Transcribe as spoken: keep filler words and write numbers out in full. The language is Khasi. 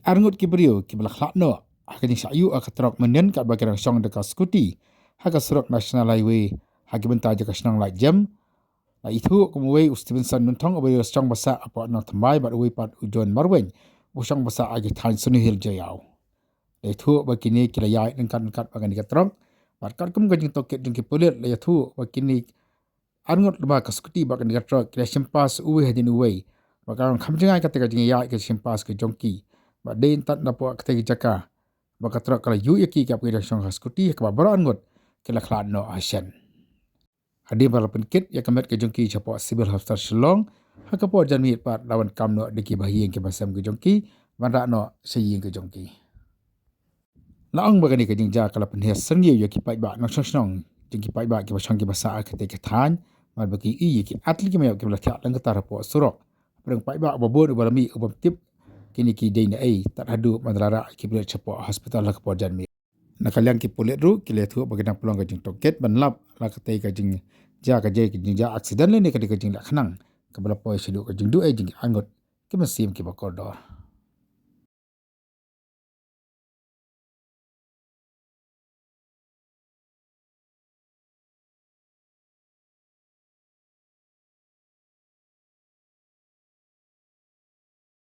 Arngut ki briew kiba la khlad noh ha ka jingshah ïuh ha ka trok mynnin katba ki dang shong da ka scooty ha ka surok National Highway ha ki bynta jong ka shnong Laitjem, la ïathuh kum uwei u Stevenson Nunthong uba ïashong basa hapoh Nongthymmai bad uwei pat u John Marwein uba shong basa ha ki thaiñ Snow Hill Jaiaw. La ïathuh ba kine ki la ïaid ryngkat ryngkat bad kane ka trok bad katkum ka jingtohkit jong ki pulit la ïathuh ba kine arngut lyngba ka scooty bad kane ka trok ki la shim pass uwei hadien uwei. Bad ka long kham jngai kata ka jingïaid ka shim pass ka jong ki. Bad dei tad napoh kata ka jaka ba ka trok ka la ïuh ïa ki, ki hap ki dang shong ha scooty, ha kaba baroh arngut ki la khlad noh ha shen. Hadien ba la pynkit ïa ka met ka jong ki shapoh Civil Hospital Shillong, ha ka por janmiet pat la wan kam noh da ki bahaïing ki bahasem ka jong ki ban rah noh sha ïing ka jong ki. La ong ba kane ka jingjia ka la pynhiar syrngiew ïa ki paidbah nongshong shnong jong ki paidbah kiba shong kiba sah ha katei ka thaiñ, bad ba ki ïohi ïa ki ar tylli ki maiap kiba la thiah lyngkhuh hapoh surok. Hapdeng paidbah uba bun uba la mih u bym tip kine ki dei naei tad haduh ban da la rah ïa ki pulit shapoh hospital ha ka por janmiet. Na ka liang ki pulit ruh ki la ïathuh ba ki dang pynlong ka jingtohkit ban lap la katei ka jingjia ka jia ka jingjia aksiden lane ka dei ka jingleh khnang kaba la poi shaduh ka jingduh ei jong ki arngut ki mynsiem kiba kordor.